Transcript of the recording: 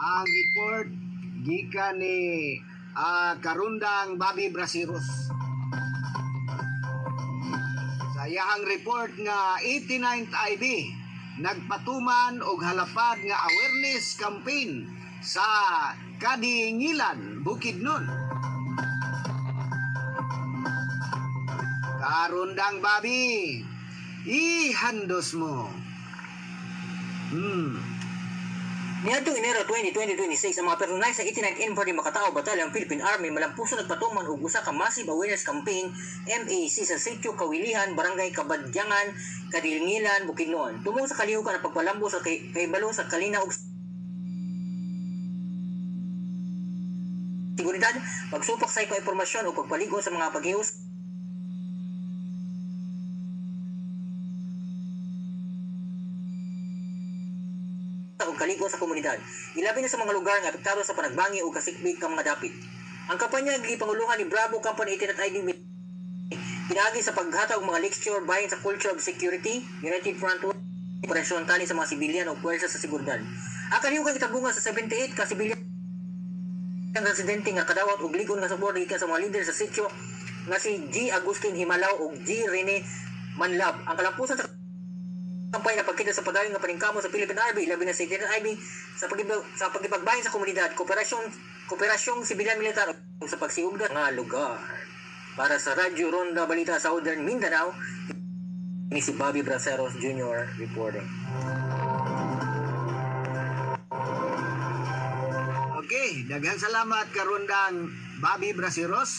Ang report gikan ni Karundang Bobby Brasiros. Sa iyahang report nga 89th IB nagpatuman og halapad nga awareness campaign sa Kadingilan, Bukidnon. Karundang Bobby, ihandos mo. Niadtong Enero 20, 2026, ang mga personal sa 89th Infantry Makatao Battalion Philippine Army malampuson nagpatuman og usa ka massive awareness campaign MAC sa sitio Kawilihan, Barangay Kabadyangan, Kadingilan, Bukidnon. Tumong sa kalihukan ang pagpalambo sa kahibalo sa kalinaw ug seguridad, pagsupak sa impormasyon o pagpaligo sa mga paghihus ug kaligo sa komunidad. Ilabi na sa mga lugar nga apektado sa panagbangi o kasikbik nga mga dapit. Ang kampanya gipanguluhan ni Bravo Company 18 ID pinaagi sa paghatag og mga lecture bahin sa culture of security, United Front Work, operasyon tali sa mga sibilyan o puwersa sa seguridad. Ang kalihukan gitabungan sa 78 ka sibilyan residente nga kadawat og ligon nga suporta gikan sa mga lider sa sitio nga si G. Agustin Himalaw ug G. Rene Manlab. Ang kalampusan sa kampanya napagkita sa padayon nga paningkamo sa Philippine Army, labi na sa 18 IB sa pagipagbahin sa komunidad, kooperasyong sibilyan militar ug sa pagsiugda nga lugar. Para sa Radyo Ronda Balita Southern Mindanao, ni si Bobby Braceros Jr. reporting. Okay, daghang salamat, Karundang Bobby Brasiros.